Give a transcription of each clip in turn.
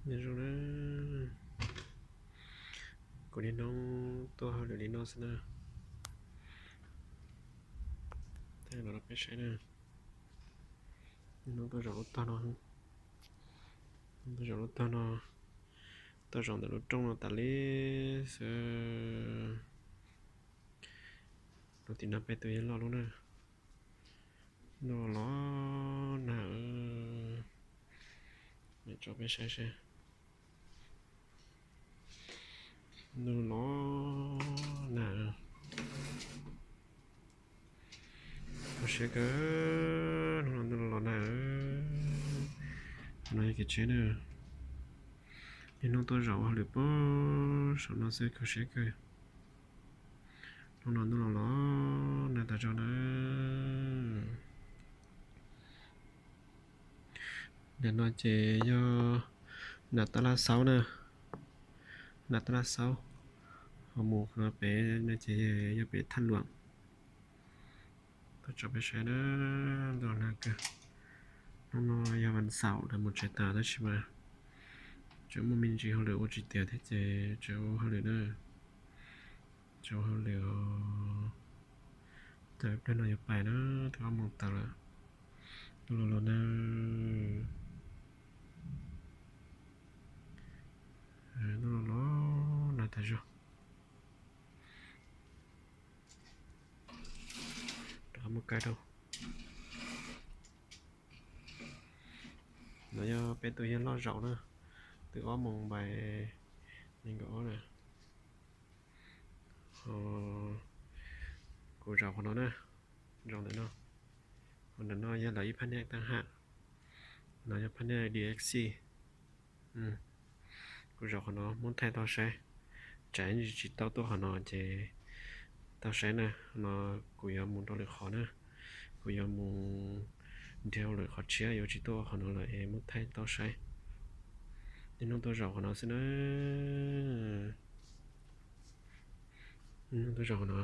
Nyob zoo na, kuv niaj hnub tuaj hauj lwm li no xwb na. Thaij los rau peb saib na. Niaj hnub tuaj zaum lub tog no, tuaj zaum lub tog no, tuaj zaum ntawm lub rooj no tas li xwb. Lub tim no peb tus yeej loj lub na. Ntuj los los nag, tso peb saib seb. Ntuj los los nag, kho siab kawg. Hnub no ntuj los los nag. No yog kev tsheb na. Niaj hnub tuaj zaum ua hauj lwm puag saum no xwb, kho siab kawg. Hnub no ntuj los los nag tas zog na. Ntawm no ces yog nram Tab Laj Xaub na, nram Tab Laj Xaub. Ho mus qhov no pem no ces yog pem Thaj Luam. Tuaj tso peb saib na, ntuj los nag kawg. Hnub no yog vas xaum lawv mus tsev tas tab sis mas tseem muaj me ntsis hauj lwm ua tsis tiav thiab ces tseem ua hauj lwm na. Tseem ua hauj lwm os. Thaum pliag no yuav pais na, twb ob moos tawm lawm. Ntuj los los nag, ntuj los los nag tas zog. Rov qab muab kaib rau. No yog peb tus yeej loj zaum na, twb ob moos npaim nees nkaum ob na. Ho kuv zaum qhov no na, zaum ntawm no. Qhov ntawm no yog lawv ib phab niag tab ham, no yog phab niag D X C. Kuv zaum qhov no muab thaij tau saib, tsam tsis tau tuaj qhov no ces tau saib na. No kuv yuav mus rau lwm qhov na, kuv yuav mus nrhiav lwm qhov tshiab, yuav tsis tuaj qhov no lawm es muab thaij tau saib. Niaj hnub tuaj zaum qhov no xwb na. Niaj hnub tuaj zaum qhov no,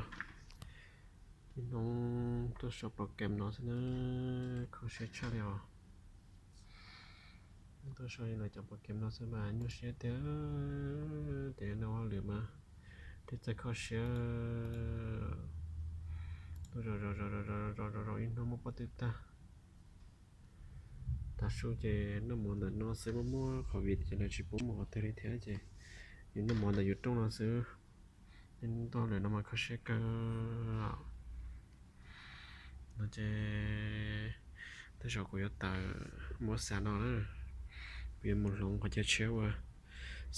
niaj hnub tuaj sau pom kem no xwb na, kho siab tshaj li os. Tuaj sau li lawv cov pom kem no xwb mas nyuaj siab tiag, tias noj hauj lwm mas thiaj txawj kho siab. Tuaj zaum zaum zaum zaum zaum zaum ib hnub muab pob tw tag. Tav su ces noj mov ntawm no xwb, muaj muaj covid ces lawv tsis pub mus qhov twg li thiab ces yus noj mov ntawm yus rooj no xwb. Niaj hnub tuaj hauj lwm no mas kho siab kawg. No ces tej zaum kuv yuav tawm muab xav no na, kuv yuav mus hloov qhov chaw tshiab ua,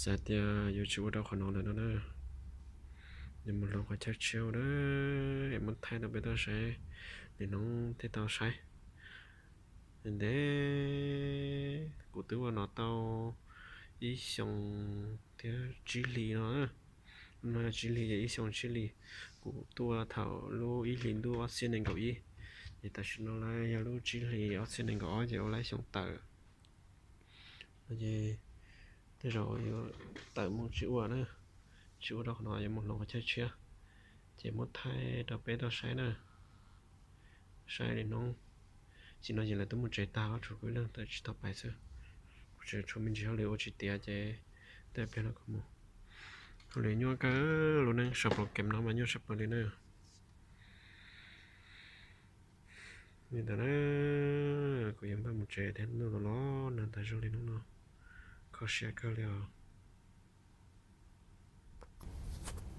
xav tias yuav tsis ua rau qhov no lawm no na. Yuav mus hloov qhov chaw tshiab ua na, es muab thaij rau peb tau saib, lwm hnub thiaj tau saib. Ntev, kuv twb ua no tau ib xyoo thiab tsib hlis no. No tsib hlis ces ib xyoo tsib hlis. Kuv tuaj thaum lub ib hlis ntuj ob txhiab nees nkaum ib, ces tam sim no lawm yog lub tsib hlis ob txhiab nees nkaum ob ces ua lawm xyoo tawm. No ces tej zaum yuav tawm mus tsis ua na, tsis ua rau qhov no yuav mus hloov qhov chaw tshiab, ces muab thaij rau peb tau saib na. Saib li hnub, tsis no ces lawv twb mus tsev tag, tshuav kuv ib leeg tawm tsis tau pais xwb. Kuv tseem tshuav me ntsis hauj lwm ua tsis tiav ces tej pliag no kuv mus. Hauj lwm nyuaj kawg, lub neej sau pom kem no mas nyuaj tshaj plaws li na. Li ntawd na, kuv yuav npaj mus tsev thiab, ntuj los los nag tas zog li hnub no, kho siab kawg li os.